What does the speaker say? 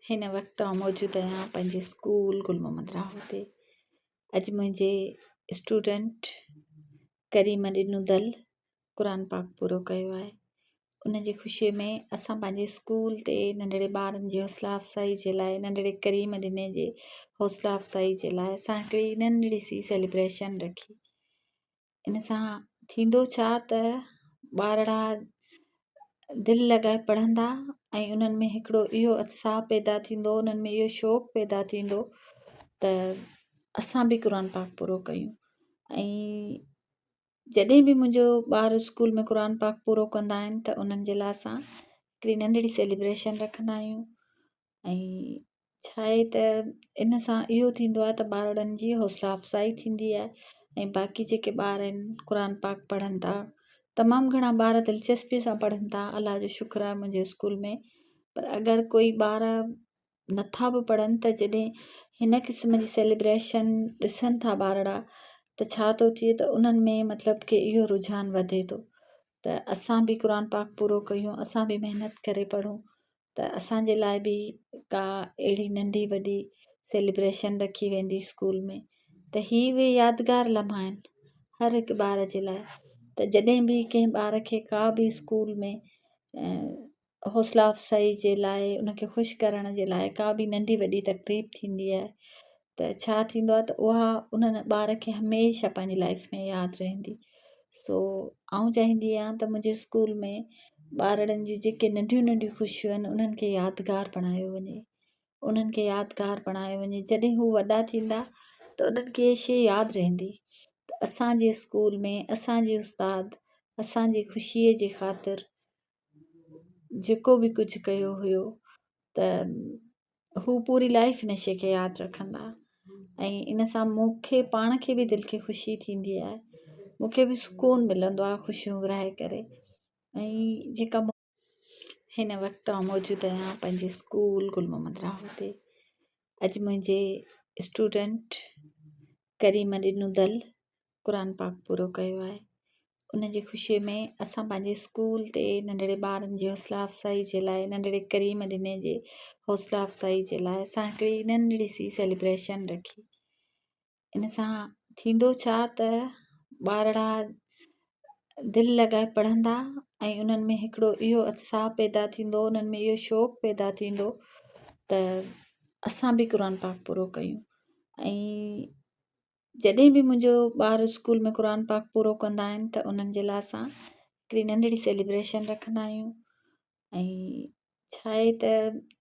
هن وقت آئون موجود آهيان پنهنجي اسڪول گل محمد راهو تي. اڄ منهنجي اسٽوڊنٽ ڪريم ڏنو دل قرآن پاڪ پورو ڪيو آهي. ان جي خوشي ۾ اسان پنهنجي اسڪول تي ننڍڙي ٻارن جي حوصلا افزائي جي لاء ننڍڙي ڪريم ڏني جي حوصلا افزائي جي لاء اسان هڪڙي ننڍڙي سي سيليبريشن رکي. ان سان ٿيندو ڇا ته ٻارڙا دل لڳائي پڙهندا ۽ انهن ۾ هڪڙو اهو اتساهه پيدا ٿيندو انهن ۾ اهو شوق پيدا ٿيندو ته اسان به قرآن پاڪ پورو ڪيون ۽ جڏهن به منهنجو ٻار اسڪول ۾ قرآن پاڪ پورو ڪندا آهن ته انهن جي لاء اسان هڪڙي ننڍڙي سيليبريشن رکندا آهيون ۽ ڇا آهي ته ان سان اهو ٿيندو آهي ته ٻارڙن جي حوصلا افزائي ٿيندي آهي ۽ باقي جيڪي ٻار آهن قرآن پاڪ پڙهن ٿا تمام گهڻا ٻار دلچسپي سان پڙهن ٿا الله جو شڪر آهي منهنجي اسڪول ۾ پر اگر ڪوئي ٻار نٿا به پڙهن ته جڏهن هن قسم جي سيليبريشن ڏسن ٿا ٻارڙا ته ڇا ٿو ٿئي ته انهن ۾ مطلب ڪي اهو رجحان وڌي ٿو ته اسان به قرآن پاڪ پورو ڪيون اسان به محنت ڪري پڙهون ته اسان جي لاء به ڪا اهڙي ننڍي وڏي سيليبريشن رکي ويندي اسڪول ۾ ته هي اهي يادگار لمحا آهن هر هڪ ٻار جي لاء ته جڏهن به ڪنهن ٻار کي ڪا به اسڪول ۾ حوصلا افزائي جي لاء ان کي خوش ڪرڻ جي لاء ڪا به ننڍي وڏي تقريب ٿيندي آهي ته ڇا ٿيندو آهي ته اها انهن ٻار کي هميشه پنهنجي لائيف ۾ ياد رهندي سو آئون چاهيندي آهيان ته منهنجي اسڪول ۾ ٻارڙن جون جيڪي ننڍيون ننڍيون خوشيون آهن انهن کي يادگار بڻايو وڃي انهن کي يادگار بڻايو وڃي جڏهن هو وڏا ٿيندا ته انهن کي اها شيء ياد رهندي ته اسانجي اسڪول ۾ اسانجي استاد اسانجي خوشيء جي خاطر جيڪو به ڪجهه ڪيو هيو ته هو پوري لائيف ان شيء کي ياد رکندا ۽ ان سان مون کي پاڻ کي به دل کي خوشي ٿيندي آهي مون کي به سڪون ملندو آهي خوشيون ورهائي ڪري ۽ جيڪا هن وقت آئون موجود آهيان پنهنجي اسڪول گل محمد راهو تي اڄ منهنجي اسٽوڊنٽ ڪريم ڏنو دل قرآن پاڪ پورو ڪيو آهي ان جي خوشي ۾ اسان پنهنجي اسڪول تي ننڍڙي ٻارن جي حوصلا افزائي جي لاء ننڍڙي ڪريم ڏني جي حوصلا افزائي جي لاء اسان هڪڙي ننڍڙي سي سيليبريشن رکي ان سان ٿيندو ڇا ته ٻارڙا دل لڳائي پڙهندا ۽ انهن ۾ هڪڙو اهو اتساهه پيدا ٿيندو انهن ۾ اهو شوق پيدا ٿيندو ته اسان به قرآن پاڪ پورو ڪيون ۽ جڏهن به منهنجو ٻار اسڪول ۾ قرآن پاڪ پورو ڪندا آهن ته انهن جي لاء اسان هڪڙي ننڍڙي سيليبريشن رکندا آهيون ۽ ڇا آهي ته.